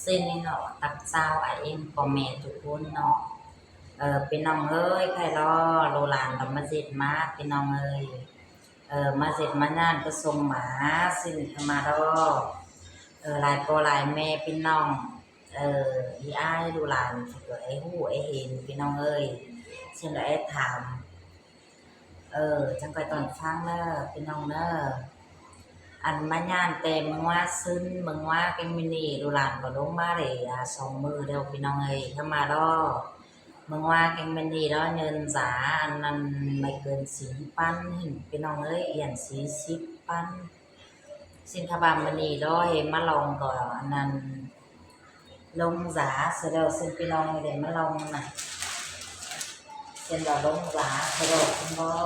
ຕື່ນນີ້ເນາະ ຕັບເຊົ້າ ອາເອັມ ພໍ່ແມ່ທຸກຄົນເນາະ. ເອີ ພີ່ນ້ອງເອີຍ ໃຜລໍ ລູກຫຼານກໍມາເຊັດມາ ພີ່ນ້ອງເອີຍ. ເອີ ມາເຊັດມາຍ່ານກໍສົ່ງມາ ຊີ້ນເຂົ້າມາດໍ. ເອີ ຫຼາຍພໍ່ຫຼາຍແມ່ ພີ່ນ້ອງ ເອີ ອີອ້າຍ ລູກຫຼານ ກໍໄດ້ຮູ້ໄດ້ເຫັນ ພີ່ນ້ອງເອີຍ. ຊີ້ນກໍໄດ້ຖາມ ເອີ ຈັ່ງຄ່ອຍຕອນຟັງເດີ ພີ່ນ້ອງເດີ. ອັນມາຍ່ານແຕ່ເມືອງວາຊືນ ເມືອງວາແກງມິນີ ລູກຫຼານກໍລົງມາໄດ້ ອາ ສອງມື້ແລ້ວ ພີ່ນ້ອງເອີຍ. ເຂົ້າມາລໍ ເມືອງວາແກງມິນີລໍ ເງິນສາ ອັນນັ້ນ ໄມ່ເກີນສີ່ພັນ ພີ່ນ້ອງເອີຍ ອຽນສີ່ສິບພັນ. ຊີ້ນຂະບາມມະນີລໍ ເຫັນມາລອງກໍ ອັນນັ້ນ ລົງສາ ສະເດີ ຊີ້ນພີ່ນ້ອງເດ້ ມາລອງນະ ຊີ້ນວ່າລົງສາ ສະເດີ ເຫັນບໍ່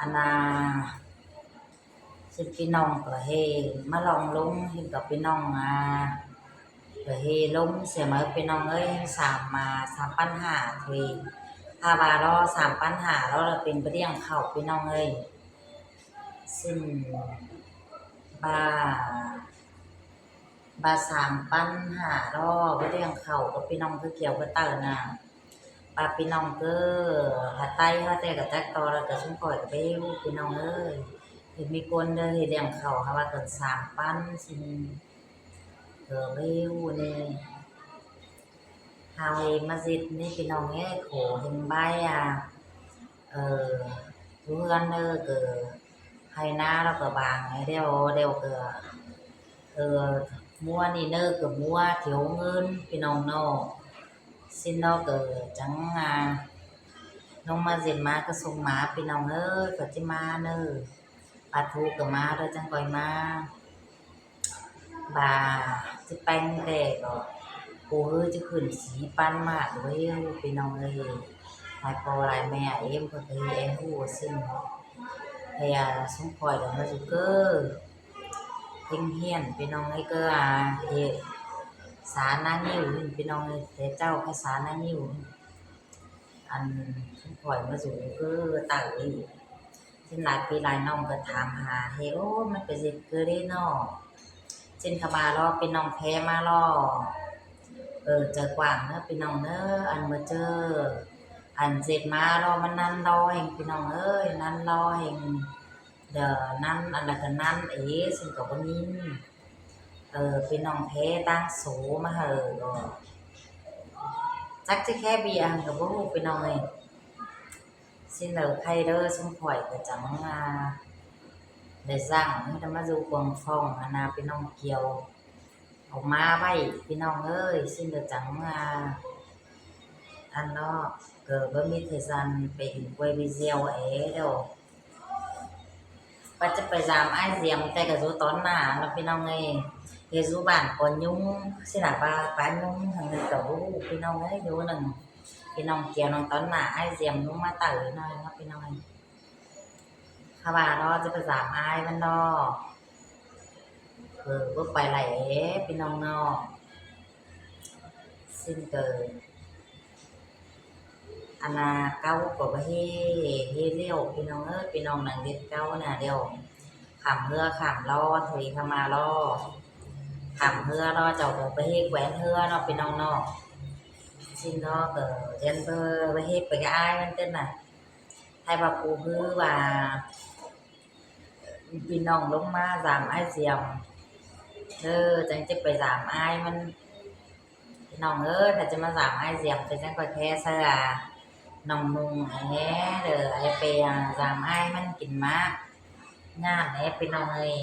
ອັນນ່າ. ຊີ້ນພີ່ນ້ອງກໍເຮ ມາລອງລົງ ເຫັນກັບພີ່ນ້ອງ ອາ ກໍເຮລົງ ສຽມເອີຍ ພີ່ນ້ອງເອີຍ ສາມ ມາ ສາມພັນຫ້າເທ ຖ້າວ່າລໍ ສາມພັນຫ້າລໍ ລະເປັນໄປລ້ຽງເຂົ້າ ພີ່ນ້ອງເອີຍ. ຊຶ່ງບາ ບາສາມພັນຫ້າລໍ ໄປລ້ຽງເຂົ້າກັບພີ່ນ້ອງຄືກ່ຽວກັບເຕົ້ານະ ບາພີ່ນ້ອງເກີ ຖ້າໄຕ້ເຮົາແຕ່ກໍຈັກຕໍ່ ແລ້ວກໍຊຸມຂ້ອຍກໍໄປເຮັດ ພີ່ນ້ອງເອີຍ. ເຫັນມີຄົນເດີເຮັດລ້ຽງເຂົ້າ ເຮົາວ່າເກີນສາມພັນ ຊິເກີໄປເຮັດນີ້ ເຮົາເຮັດມາເສັດນີ້ ພີ່ນ້ອງເອີຍ ໂຂເຫັນໃບ ອາ ເອີ ຢູ່ເຮືອນເດີ ກໍໄຮ່ນາລາວກໍບາງແລ້ວ ແລ້ວກໍ ເອີ ມົວນີ້ເດີ ກໍມົວຖຽວເງິນ ພີ່ນ້ອງເນາະ. ຊີ້ນເນາະ ກໍຈັ່ງ ອາ ນ້ອງມາເສັດມາກໍສົ່ງມາ ພີ່ນ້ອງເອີຍ ກໍຊິມາເດີ ປາທູກໍມາເດີ ຈັ່ງຄ່ອຍມາ. ບາຊິແປງແຕ່ກໍ ໂອ້ຍ ຈະຂຶ້ນສີປັນມາກເວີຍ ພີ່ນ້ອງເອີຍ. ຫຼາຍພໍ່ຫຼາຍແມ່ເອັມເພິ່ນກໍເຮັດໃຫ້ຮູ້ ຊຶ່ງໃຫ້ ອາ ຊຸມຂ້ອຍກໍມາຢູ່ເກີ ເຮັງຮຽນ ພີ່ນ້ອງເອີຍ ກໍ ອາ ເຮັດສານາງິ້ວ ພີ່ນ້ອງເອີຍ ແຕ່ເຈົ້າພາສານາງິ້ວ ອັນ ຊຸມຂ້ອຍມາຢູ່ເກີ ຕາເອີຍ. ເຊັ່ນຫຼາຍພີ່ຫຼາຍນ້ອງກໍຖາມຫາເຮ ໂອ້ ມັນເປັນເຮັດຄືເດ້ເນາະ. ເຊັ່ນເຂົ້າມາລໍ ເປັນນ້ອງແທ້ມາລໍ ເອີ ໃຈກວ້າງເດີພີ່ນ້ອງເດີ. ອັນມາເຈີ ອັນເສັດມາລໍ ມັນນັນລໍແຮງພີ່ນ້ອງເອີຍ ນັນລໍແຮງ ດຽວນັ້ນ ອັນລະກະນັ້ນເອ ເຊິ່ງກໍບໍ່ຍິນ ເອີ ເປັນນ້ອງແທ້ຕ່າງໂສມາໃຫ້ກໍ ຈັກຊິແຄ່ເບຍຫຍັງກໍບໍ່ຮູ້ພີ່ນ້ອງເອີຍ. ຊິເລີໄຄເດີ ຊຸມຂ້ອຍກໍຈັ່ງວ່າໄດ້ສ້າງໃຫ້ໄດ້ມາຢູ່ກວາງຟອງຫັ້ນນະ ເປັນນ້ອງກ່ຽວອອກມາໄວ້ພີ່ນ້ອງເອີຍ. ຊິເລີຈັ່ງວ່າ ອັນເນາະ ກໍບໍ່ມີເທຊັນໄປເຫັນກວຍວິເຊວເອດອກ ວ່າຈະໄປຢາມອ້າຍສຽມ ແຕ່ກໍຢູ່ຕອນໜ້າເນາະພີ່ນ້ອງເອີຍ. ເຮັດຢູ່ບ້ານກໍຍຸງ ຊິນະ ປາ ປາຍຸງທາງນີ້ກໍບໍ່ຮູ້ພີ່ນ້ອງເອີຍ. ຢູ່ນຳພີ່ນ້ອງກ່ຽວນຳຕອນໜ້າ ອ້າຍສຽມລົງມາເຕີໜ້ອຍເນາະພີ່ນ້ອງເອີຍ. ຖ້າວ່າເນາະ ຈະໄປຢາມອ້າຍມັນເນາະ ເອີ ບໍ່ໄປຫຼາຍເອ ພີ່ນ້ອງເນາະ. ຊິນເກີ ອັນນ່າ ເກົາກໍບໍ່ເຮັດ ເຮັດແລ້ວພີ່ນ້ອງເອີຍ. ພີ່ນ້ອງນັ່ງເຮັດເກົານະ ແລ້ວຂ້າມເຮືອຂ້າມລໍ ເທຂ້າມາລໍ ຂ້າມເຮືອລໍ ເຈົ້າກໍໄປເຮັດແຂວນເຮືອເນາະພີ່ນ້ອງເນາະ. ຊິນເນາະ ກໍຢ້ານເພິ່ນໄປເຮັດໄປກັບອ້າຍມັນເຕີນະ. ໃຫ້ວ່າປູຮືວ່າ ພີ່ນ້ອງລົງມາຢາມອ້າຍສຽມເດີ ຈັ່ງຈະໄປຢາມອ້າຍມັນ ພີ່ນ້ອງເອີຍ. ຖ້າຈະມາຢາມອ້າຍສຽມ ຈັ່ງຂ້ອຍແທ້ເສື້ອນ້ອງນຸ່ງແທ້ເດີ ໄອ້ໄປຢາມອ້າຍມັນກິນໝາກຍາດແທ້ພີ່ນ້ອງເອີຍ.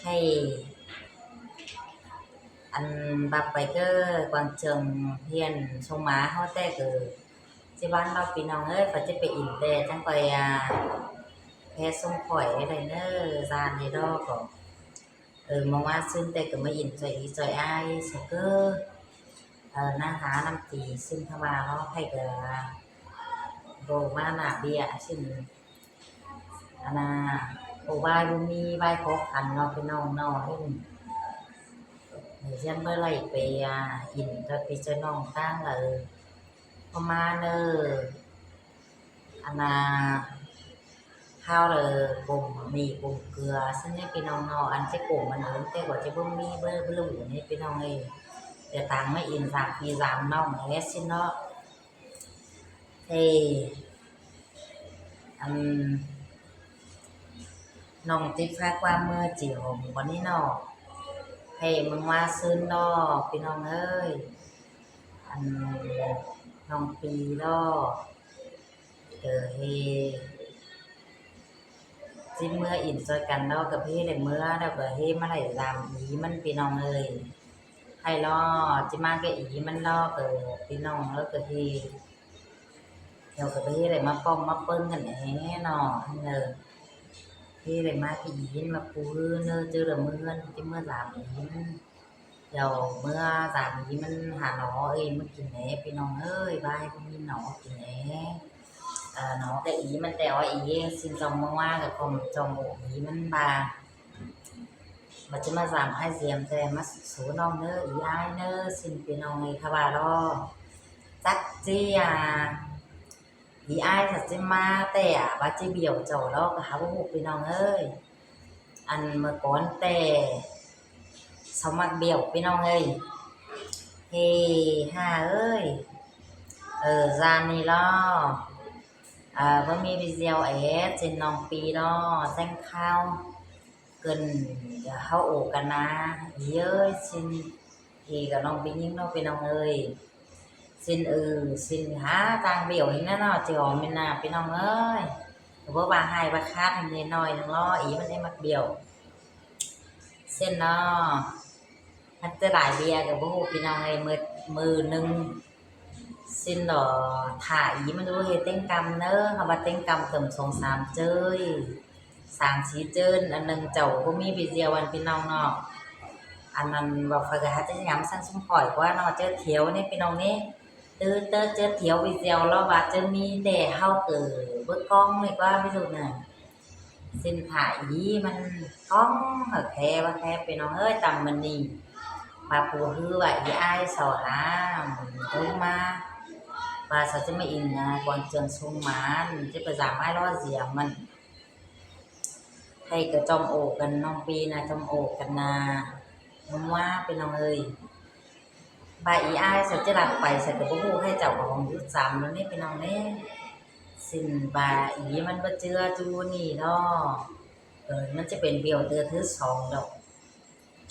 ໃຫ້ ອັນ ບັກໄປເກີກວາງເຈີງ ຮຽນສົ່ງມາເຮົາແຕ່ເກີ ຊິບ້ານເຮົາ ພີ່ນ້ອງເອີຍ. ຂ້ອຍຈະໄປອິນແຕ່ ຈັ່ງຂ້ອຍ ອາ ແພ້ສົ່ງຂ້ອຍໄດ້ເນີ ຊານໃຫ້ດອກກໍ ເອີ ມາວ່າຊຶ້ນແຕ່ກໍມາອິນຊ່ອຍອີ່ຊ່ອຍອ້າຍຊະເກີ ເອີ ນາຫານ້ຳຕີ ຊຶ້ນເຂົ້າມາເນາະ. ໃຜກໍບໍ່ມາໜ້າເບ້ຍ ຊຶ້ນ ອັນນ່າ ໂອ້ ວາຍບໍ່ມີ ວາຍຂໍຂັນເນາະ ພີ່ນ້ອງເນາະ. ເອີ ເຮົາບໍ່ໄດ້ໄປ ອາ ກິນກັບພີ່ກັບນ້ອງຕ່າງເລີຍ ປະມານເດີ ອັນນ່າ ຂ້າວເລີ ກົມໝີ່ກົມເກືອຊັ້ນເດພີ່ນ້ອງເນາະ. ອັນຈະກົມມັນເອີນ ແຕ່ວ່າຈະບໍ່ມີເບີບລູນີ້ພີ່ນ້ອງເອີຍ. ແຕ່ຕ່າງມາອິນສາມພີ່ສາມນ້ອງແຫຼະຊິເນາະ. ເອີ ອັນ ນ້ອງຕິດຂ້າຄວາມເມື່ອຈີຫົງບໍ່ນີ້ເນາະ. ເພເມືອງວ່າຊືນເນາະພີ່ນ້ອງເອີຍ. ອັນ ນ້ອງປີເນາະ. ເອີ ເພ ຊິເມືອອິນຊ່ອຍກັນເນາະ. ກະເພໄດ້ເມືອແລ້ວ ກະເພມາໄລ່ຕາມອີມັນພີ່ນ້ອງເອີຍ. ໃຫ້ເລາະ ຊິມາກະອີມັນເລາະ ກະພີ່ນ້ອງເລີ ກະເພ ແລ້ວກະເພໄດ້ມາປ້ອມມາເປິງກັນແອເນາະ. ເອີ ເພໄດ້ມາກະອີມັນມາປູຮືນເດີ ເຈີລະເມືອ ຊິເມືອຕາມອີມັນ. ດຽວເມືອຕາມອີມັນຫາໜໍເອີຍມາກິນແດ່ພີ່ນ້ອງເອີຍ. ບາຍ ບໍ່ມີໜໍກິນແດ່ ເອີ ໜໍກະອີມັນແຕ່ວ່າອີຊິນຈອງເມືອວ່າກະຄອມຈອງໂອກອີມັນບາ ບາດຈະມາສາມອ້າຍສຽມແຕ່ມາສູນ້ອງເນີ ອີອ້າຍເນີ ຊິນພີ່ນ້ອງເອີຍ. ຄະວ່າລໍ ຈັກຈິອາ ອີອ້າຍສະຈິມາແຕ່ອາ ວ່າຈິບຽວເຈົ້າເນາະ ກະຫາບໍ່ຮູ້ພີ່ນ້ອງເອີຍ. ອັນເມື່ອກ່ອນແຕ່ສະມັກບຽວພີ່ນ້ອງເອີຍ. ເຮ ຫາເອີຍ ເອີ ຈານນີ້ເນາະ ເອີ ບໍ່ມີໄປທ່ຽວເອ ຊິນນ້ອງປີເນາະ ແຈ້ງຂ່າວ ເກີ່ນ ດຽວເຮົາໂອກັນນາ ເອີຍ ຊິນ ເອ ກະນ້ອງໄປຍິງເນາະພີ່ນ້ອງເອີຍ. ຊິນ ເອີ ຊິນຫາທາງບຽວນີ້ນະເນາະ ເຈົ້າແມ່ນນະພີ່ນ້ອງເອີຍ. ກະບໍ່ວ່າຮ້າຍວ່າຄາດໃຫ້ແນ່ໜ້ອຍໜຶ່ງເນາະ ອີມັນໄດ້ມັກບຽວ. ຊິນເນາະ ມັນຈະຫຼາຍເບຍກະບໍ່ຮູ້ພີ່ນ້ອງເອີຍ ມື້ ມື້ໜຶ່ງ ຊິນເນາະ ຖ້າອີມັນຢູ່ເຮັດເຕັງກຳເນີ ເຮົາວ່າເຕັງກຳເຕີມສອງສາມເຈີຍ ສາມສີ່ເຈີນ ອັນໜຶ່ງເຈົ້າບໍ່ມີໄປທ່ຽວ ອັນພີ່ນ້ອງເນາະ. ອັນນັ້ນວ່າຂ້ອຍກະຫາຈະຍາມສັ່ງຊຸມຂ້ອຍກວ່າເນາະ ເຈີຖຽວນີ້ພີ່ນ້ອງນີ້ ຕື່ນເຕີເຈີຖຽວໄປທ່ຽວ ລາວວ່າເຈີມີແດ່ເຮົາເກີເບິ່ງກ້ອງນີ້ກວ່າໄປສຸດນະ. ຊິນຖ້າອີມັນກ້ອງຄັກແທ້ວ່າແທ້ພີ່ນ້ອງເອີຍ. ຕຳມື້ນີ້ ມາປູຮືວ່າອີອ້າຍສາວຫາໂທມາ ວ່າສາວຈະມາອິນນະ ກວນເຈືອງຊົງໝານ ຈະໄປສາມອ້າຍລໍສຽງມັນ ໃຫ້ກະຈອມໂອກັນນ້ອງປີນະ ຈອມໂອກັນນາ ມັນວ່າພີ່ນ້ອງເອີຍ. ບາດອີອ້າຍສາວຈະລັກໄປ ສາວກະບໍ່ຮູ້ໃຫ້ເຈົ້າຂອງຢູ່ຈຳແລ້ວນີ້ພີ່ນ້ອງເອີຍ. ຊິນບາດອີມັນບໍ່ເຈື່ອຈູນີ້ເນາະ ເອີ ມັນຈະເປັນບຽວເທື່ອທີສອງດອກ.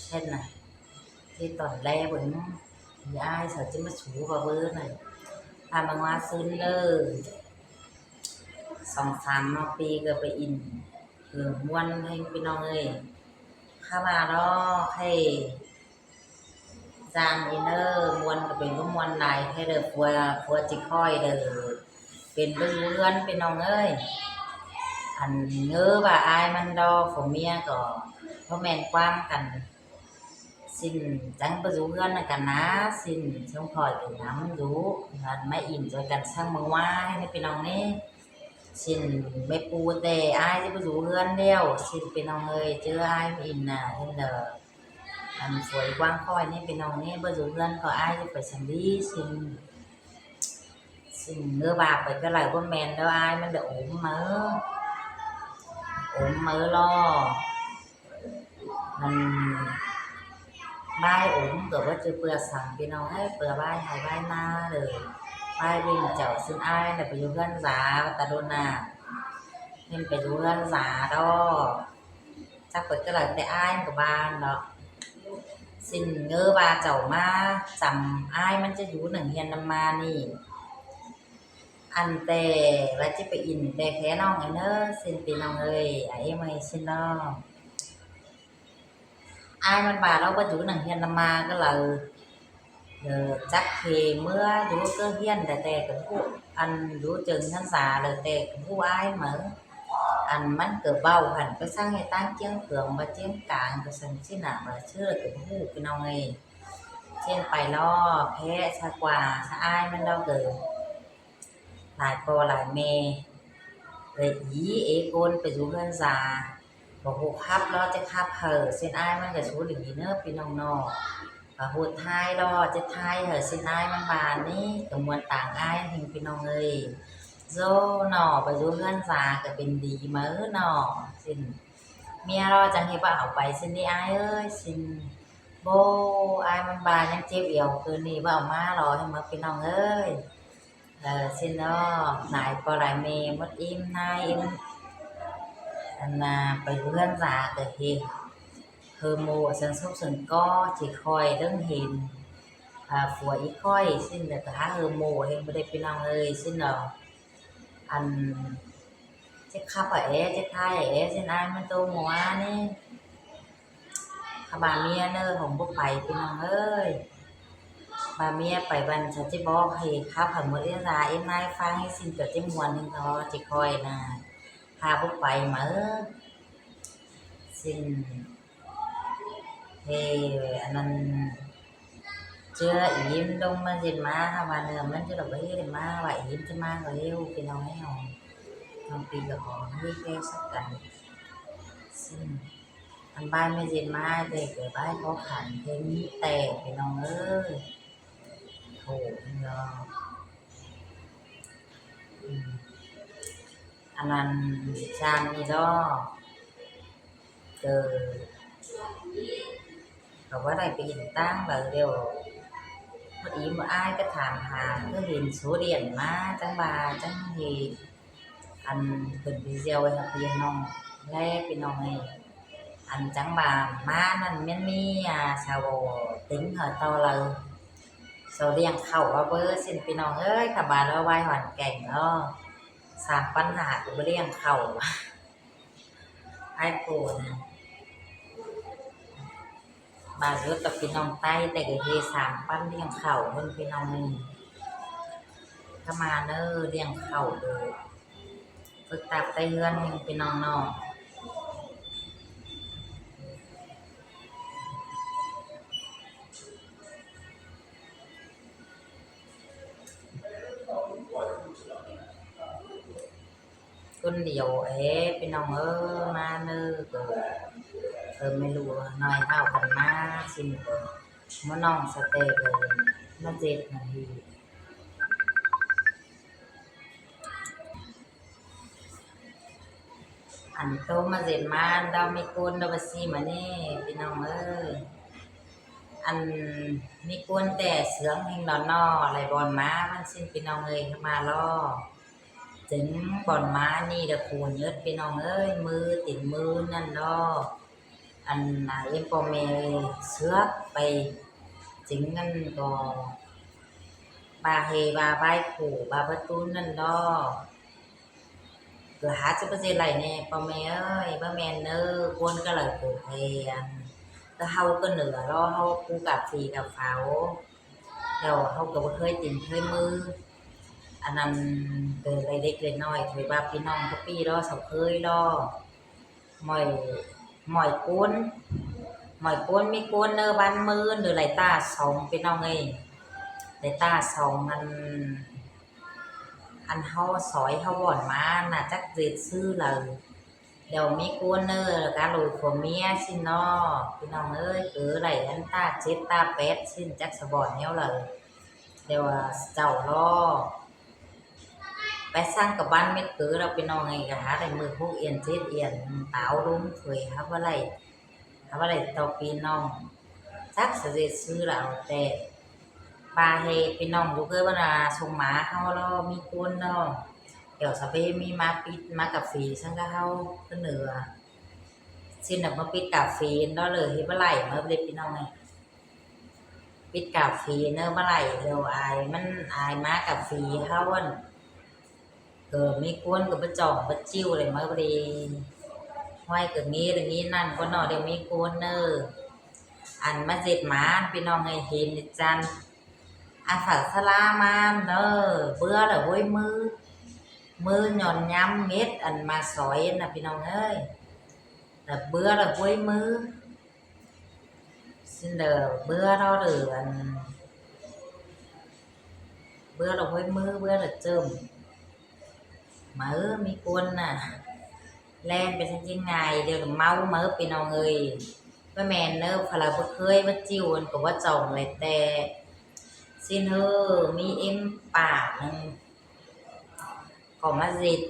ເຮັດນະ ທີ່ຕອນແລເບິ່ງ ອີອ້າຍສາວຈະມາສູວ່າເບີນະ ພາມາວ່າຊືນເລີ ສອງສາມມາປີກະໄປອິນ ເອີ ມ່ວນແຮງພີ່ນ້ອງເອີຍ. ຄາມາເນາະ ໃຫ້ ຈ້າງອີເນີ ມ່ວນກະເປັນບໍ່ມ່ວນຫຼາຍແທ້ເດີ ຜົວ ຜົວຈິຄ່ອຍເດີ ເປັນບໍ່ຢູ່ເຮືອນພີ່ນ້ອງເອີຍ. ອັນເງີວ່າອ້າຍມັນດອກ ຜົວເມຍກະບໍ່ແມ່ນຄວາມກັນ ຊິນຈັ່ງບໍ່ຢູ່ເຮືອນນຳກັນນາ. ຊິນຊົງຄ່ອຍໄປນຳຢູ່ ມາອິນຊ່ອຍກັນຊ່າງເມືອວ່າໃຫ້ພີ່ນ້ອງນີ້. ຊິນແມ່ປູແຕ່ອ້າຍຈະບໍ່ຢູ່ເຮືອນແລ້ວ ຊິນພີ່ນ້ອງເອີຍ. ເຈີອ້າຍມາອິນນະ ເຫັນເດີ ອັນສວຍກວ້າງຂ້ອຍນີ້ພີ່ນ້ອງນີ້ ບໍ່ຢູ່ເຮືອນກະອ້າຍຈະໄປຊັ້ນດີ ຊິນ ຊິນເງີບາບໄປກະໄລບໍ່ແມ່ນເດີ ອ້າຍມັນດະອົມມາ ອົມມາລໍ ມັນບາຍອົມກະບໍ່ຈື່ເປືອກສັງພີ່ນ້ອງເອີຍ ເປືອກບາຍໄຮ່ບາຍນາເດີ ບາຍວິ່ງເຈົ້າ. ຊິນອ້າຍນະໄປຢູ່ເຮືອນສາ ຕາໂດນນາ ເຫັນໄປຢູ່ເຮືອນສາດອກ ຈັກເພິ່ນກະເລີຍແຕ່ອ້າຍມັນກະບ້ານເນາະ. ຊິນເງີວ່າເຈົ້າມາຈຳອ້າຍມັນຈະຢູ່ໜັງຮຽນນຳມານີ້ ອັນແຕ່ວ່າຈະໄປອິນແຕ່ແຄນ້ອງເອີຍເນີ ຊິນພີ່ນ້ອງເອີຍ. ອາເອມເອີຍ ຊິນນ້ອງ ອ້າຍມັນບາດລາວບໍ່ຢູ່ໜັງຮຽນນຳມາກະເລີຍ ເອີ ຈັກເພເມືອຢູ່ເກີຮຽນແຕ່ກະບໍ່ຮູ້ ອັນຢູ່ເຈີງເຮືອນສາເລີຍແຕ່ກະບໍ່ຮູ້ອ້າຍເໝີ ອັນມັນກະເວົ້າຫັ້ນ ໄປສັ່ງໃຫ້ຕ່າງຈຽງເຂືອງ ບາດຈຽງກາງ ໄປສັ່ງຊີ້ນະ ບາດຊື່ກະບໍ່ຮູ້ພີ່ນ້ອງເອີຍ. ເຊັ່ນໄປລໍແພ້ຊະກວ່າ ສະອາຍມັນດອກເດີ ຫຼາຍພໍ່ຫຼາຍແມ່ ເອີ ອີເອໂກນໄປຢູ່ເຮືອນສາ ບໍ່ຮູ້ຄັບລໍຈະຄັບໃຜ ເຊັ່ນອ້າຍມັນກະຊູ່ຫຼີເນີພີ່ນ້ອງເນາະ ກະຮູ້ທ້າຍລໍຈະທ້າຍໃຜ ເຊັ່ນອ້າຍມັນບາດນີ້ກະມ່ວນຕາງອ້າຍແຮງພີ່ນ້ອງເອີຍ. ໂຊເນາະ ໄປຢູ່ເຮືອນສາກໍເປັນດີມາເອີເນາະ ຊິນ ເມຍລາວຈັ່ງເຮັດວ່າເອົາໄປ ຊິນເດອ້າຍເອີຍ ຊິນ ບໍ່ ອ້າຍມັນວ່າຍັງເຈັບແອວຄືນນີ້ ບໍ່ເອົາມາຫຼໍ ໃຫ້ໝົດພີ່ນ້ອງເອີຍ ເອີ ຊິນເນາະ ນາຍພໍ່ນາຍແມ່ໝົດອີ່ມ ນາຍອີ່ມ ອັນນ່າ ໄປເຮືອນສາກໍເຮັດ ເຮີໂມເຊິ່ງສົບເຊິ່ງກໍຊິຄ່ອຍເລີ່ມເຫັນ ອ່າ ຜົວອີ່ຂ້ອຍ ຊິນ ແລ້ວກໍຫາເຮີໂມເຫັນບໍ່ໄດ້ພີ່ນ້ອງເອີຍ ຊິນເນາະ ອັນ ເຈັບຂາປະແອ ເຈັບຂາແອ ຊິນ ອ້າຍມັນໂຕເມື່ອວານນີ້ ຂະບາເມຍເນີ ຂອງບໍ່ໄປພີ່ນ້ອງເອີຍ ບາເມຍໄປບັນ ສາວຈິບອກໃຫ້ຂາບໃຫ້ໝົດເອລາ ເອັມນາຍຟັງ ຊິນກໍຈິມ່ວນເຫັນເນາະ ຈິຄ່ອຍນະ ພາບໍ່ໄປມາເອີ ຊິນ ເອີ ອັນນັ້ນ ເຈື່ອອີ່ມລົງມາເຮັດມາ ຫາວ່າເນີ ມັນຈະລະບໍ່ເຮັດມາ ວ່າອີ່ມຈະມາກໍເຮັດ ພີ່ນ້ອງເອີຍ ນ້ອງປີກໍຂໍໃຫ້ແກ້ສັກກັນ ຊິນ ອັນບ້ານແມ່ເຈັດມາແຕ່ເກີດບ້ານເຂົາຂັນເພງມີແຕ່ພີ່ນ້ອງເອີຍ ໂຫເນາະ ອືມ ອັນນັ້ນ ຊານນີ້ເນາະ ເອີ ກໍບໍ່ໄດ້ໄປເຫັນຕ່າງໃດແລ້ວ ພໍດີມື້ອ້າຍກໍຖາມຫາ ກໍເຫັນໂຊດຽນມາ ຈັ່ງວ່າຈັ່ງເຮັດ ອັນເພິ່ນໄປສ່ຽວໃຫ້ພີ່ນ້ອງແລະ ພີ່ນ້ອງເອີຍ ອັນຈັງວ່າມານັ້ນແມ່ນມີ ອ່າ ສາວຕິງເຂົາຕໍ່ລາວ ສາວລ້ຽງເຂົ້າວ່າເບີ ຊິນ ພີ່ນ້ອງເອີຍ ຂະບາລາວວາຍຫອນແກ່ງເນາະ ສາມພັນຫ້າກໍບໍ່ລ້ຽງເຂົ້າ ອ້າຍໂກນ ບາດເລີຍກັບພີ່ນ້ອງໃຕ້ ແຕ່ກໍເຮສາມປັນລ້ຽງເຂົ້າເພິ່ນ ພີ່ນ້ອງເອີຍ ກໍມາເນີ ລ້ຽງເຂົ້າເດີ ຝຶກຕັບໃຕ້ເຮືອນເອງ ພີ່ນ້ອງເນາະ. ຄົນດຽວເອ ພີ່ນ້ອງເອີຍ ມາເນີ ເອີ ເອີ ແມ່ລູກນ້ອຍເຮົາກັນມາຊິນ ເອີ ໝໍນ້ອງສະເຕ ເອີ ມາເຈັດນາທີ ອັນໂຕມາເຈັດມາ ດາວມີກຸນ ດາວວ່າຊິມານີ້ ພີ່ນ້ອງເອີຍ ອັນມີກຸນແຕ່ເຊື່ອງແຫ່ງດອນນໍ ໄຫຼບ່ອນມາ ມັນຊິນ ພີ່ນ້ອງເອີຍ ເຂົ້າມາລໍ ເຈັງບ່ອນມານີ້ລະໂຄເຍິດ ພີ່ນ້ອງເອີຍ ມືຕີນມືນັ້ນດໍ ອັນນາເອັມພໍ່ແມ່ເຊືອກໄປ ເຈັງນັ້ນກໍບາເຮບາບາຍໂຄບາປະຕູນັ້ນດໍ ເກີດຫາຈະປະເທດໄຫຼແນ່ພໍ່ແມ່ເອີຍ ບໍ່ແມ່ນເນີ ຄົນກໍໄຫຼໂກແພນ ແຕ່ເຮົາກໍເໜືອລໍ ເຮົາປູກາເຟກາເຟາ ແລ້ວເຮົາກໍບໍ່ເຄີຍຕີນເຄີຍມື ອັນນັ້ນເກີດໄດ້ເລັກໄດ້ນ້ອຍ ຖືວ່າພີ່ນ້ອງກະປີ້ລໍ ສາວເຄີຍລໍ ໝອຍ ໝອຍໂກນ ໝອຍໂກນ ມີໂກນເນີ ບ້ານໝື່ນ ຫຼືໄຫຼຕາສອງ ພີ່ນ້ອງເອີຍ ໄຫຼຕາສອງ ອັນ ອັນເຮົາສອຍເຮົາບ່ອນມານະ ຈັກເຈັດຊື່ລາວ ດຽວມີໂກນເນີ ກະໂລຍຜົວເມຍຊິນນໍ ພີ່ນ້ອງເອີຍ ເກີໄຫຼອັນຕາເຈັດຕາແປດຊິນ ຈັກສະບອນແນວລາວ ແຕ່ວ່າເຈົ້າລໍ ໄປສ້າງກະບ້ານເມັດເກີລາວ ພີ່ນ້ອງເອີຍ ກະຫາໄດ້ມື້ຫົກອຽນເຈັດອຽນ ຕາວລົງເຜີຍ ຫາບໍ່ໄດ້ ຫາບໍ່ໄດ້ຕໍ່ພີ່ນ້ອງ ຈັກສະເດັດຊື່ລາວ ແຕ່ບາເຮ ພີ່ນ້ອງບໍ່ເຄີຍວ່ານາ ສົ່ງໝາເຮົາລໍ ມີໂກນນໍ ດຽວສະເປມີມາປິດ ມາກາເຟ ຊັ້ນກະເຮົາ ກະເໜືອ ຊິນນະມາປິດກາເຟເນາະ ເລີຍເຮັດບໍ່ໄຫຼມາເລີຍ ພີ່ນ້ອງເອີຍ ປິດກາເຟເນີ ບໍ່ໄຫຼ ແລ້ວອາຍ ມັນອາຍມາກາເຟເຮົາ ອັນ ເອີ ມີຄົນກໍບໍ່ຈ່ອງບໍ່ຈິ້ວເລີຍ ມາເລີຍ ຫ້ອຍ ກໍມີ ມີນັ້ນຄົນເນາະ ດຽວມີຄົນເນີ ອັນມາເຈັດມາ ພີ່ນ້ອງເອີຍ ເຫັນຈັນ ອາ ຝາກສະລາມາເນີ ເບື່ອລະໂຫຍ ມື ມືຍ້ອນຍຳເມັດ ອັນມາສອຍນະ ພີ່ນ້ອງເອີຍ ລະເບື່ອລະໂຫຍ ມື ຊິນເດີ ເບື່ອລະເດີ ອັນ ເບື່ອລະໂຫຍ ມື ເບື່ອລະເຈີມ ມາເອີ ມີຄົນນະ ແລ່ນໄປທາງຈິງງ່າຍ ດຽວເມົາມາເອີ ພີ່ນ້ອງເອີຍ ບໍ່ແມ່ນເນີ ພະລາບໍ່ເຄີຍວ່າຈິ້ວ ອັນກໍວ່າຈ່ອງແຫຼະ ແຕ່ຊິນເອີ ມີເອັມປາກໜຶ່ງ ກໍມາເຊັດ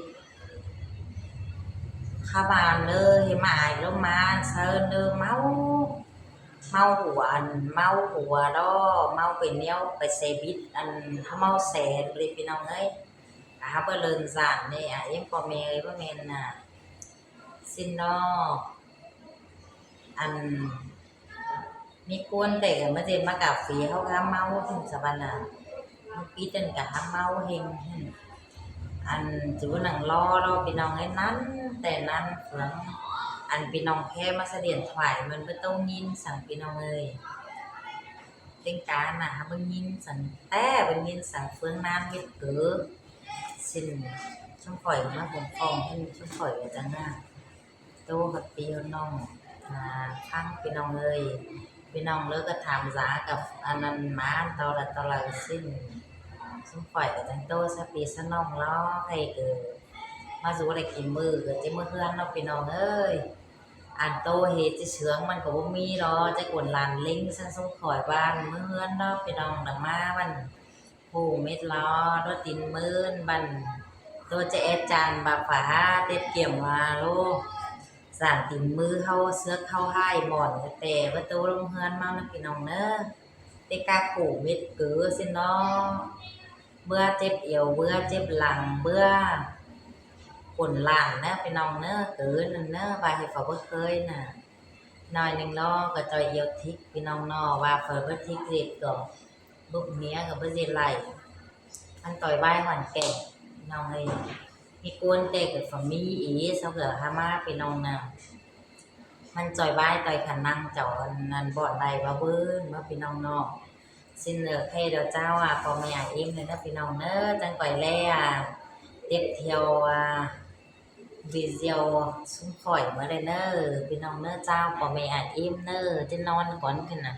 ຄາບານເດີ ເຮັດມາອາຍລົມມາເຊີນເດີ ເມົາ ເມົາຫົວ ອັນ ເມົາຫົວດໍ ເມົາໄປແນວໄປແຊບິດ ອັນ ເຮົາເມົາແຊເລີຍພີ່ນ້ອງເອີຍ. ອາ ເຮົາໄປເລີນສານນີ້ ອາ ເອັມ ພໍ່ແມ່ເອີຍ ບໍ່ແມ່ນນະ ຊິນນອກ ອັນ ມີກວນແຕ່ກະມາເຈັບມາກາຟຣີ ເຮົາກະເມົາເຫັນສະບັນນະ ມັນປິດນັ້ນກະຫາເມົາເຫັນ ອັນ ຈູນັ່ງລໍລໍພີ່ນ້ອງເອີຍ ນັ້ນແຕ່ນັ້ນເຟືອງ ອັນ ພີ່ນ້ອງແພມາສະດຽນຖວາຍ ມັນບໍ່ຕ້ອງຍິນສັງພີ່ນ້ອງເອີຍ ເຕັງການນະ ຫາບໍ່ຍິນສັງ ແຕ່ບໍ່ຍິນສັງເຟືອງນານເຮັດເກີ ຊິນ ຊຸມຂ້ອຍມາຂົນຂອງ ຊຸມຂ້ອຍກະຈັ່ງນະ ໂຕກັບພີ່ນ້ອງ ອ່າ ຟັງພີ່ນ້ອງເອີຍ ພີ່ນ້ອງເລີກະຖາມສາກັບອັນນັ້ນມາ ເທົ່າໃດເທົ່າໃດຊິນ ຊຸມຂ້ອຍກະຈັ່ງໂຕຊະພີ່ຊະນ້ອງລອ ໃຜເກີດມາສູ່ໄດ້ກິນມື້ກະຈະເມືອເຮືອນເນາະພີ່ນ້ອງເອີຍ ອັນໂຕເຮັດຈະເຊື່ອງມັນກະບໍ່ມີດອກ ຈັກຄົນຫຼານເລັງຊັ້ນ ຊຸມຂ້ອຍບ້ານເມືອເຮືອນເນາະພີ່ນ້ອງ ດຳມາມັນ ໂຫ ເມັດລາວ ໂຕຕີນມື່ນບັນ ໂຕຈະແອດຈານບາຝາ ເຕັດກຽມວ່າໂລ ສານຕີນມືເຮົາ ເຊືອກເຮົາຫາຍໝອນກະແຕ່ ບໍ່ໂຕລົງເຮືອນມານະພີ່ນ້ອງເນີ ເຕະກາໂຂເມັດເກີຊິເນາະ ເບື່ອເຈັບແອວ ເບື່ອເຈັບຫຼັງ ເບື່ອຂົນຫຼານເນີພີ່ນ້ອງເນີ ເກີນັ້ນເນີ ວ່າເຮັດເຂົາບໍ່ເຄີຍນະ ໜ້ອຍໜຶ່ງເນາະ ກະຈ່ອຍອຽວທິກພີ່ນ້ອງເນາະ ວ່າເຂົາບໍ່ທິກເຮັດກໍ ລູກເມຍກໍບໍ່ຊິໄລ່ ມັນຕ່ອຍວາຍຫອນແກ່ນ ນ້ອງເອີຍ ມີກວນແຕ່ກໍມີອີກ ເຂົາກໍຫາມາພີ່ນ້ອງນະ ມັນຈ່ອຍວາຍຕ່ອຍຂັນນັງເຈົ້າ ອັນນັ້ນບ່ອນໄດ້ວ່າເບິ່ງເນາະພີ່ນ້ອງເນາະ ຊິນເອີ ໃຫ້ເຈົ້າ ພໍ່ແມ່ເອັມເດີພີ່ນ້ອງເດີ ຈັ່ງຂ້ອຍແລເຈັບທ່ຽວ ອ່າ ວິດີໂອຊຸມຂ້ອຍມາເລີຍເນີ ພີ່ນ້ອງເນີ ເຈົ້າ ພໍ່ແມ່ອ້າຍເອັມເນີ ຈະນອນກ່ອນຂຶ້ນນະ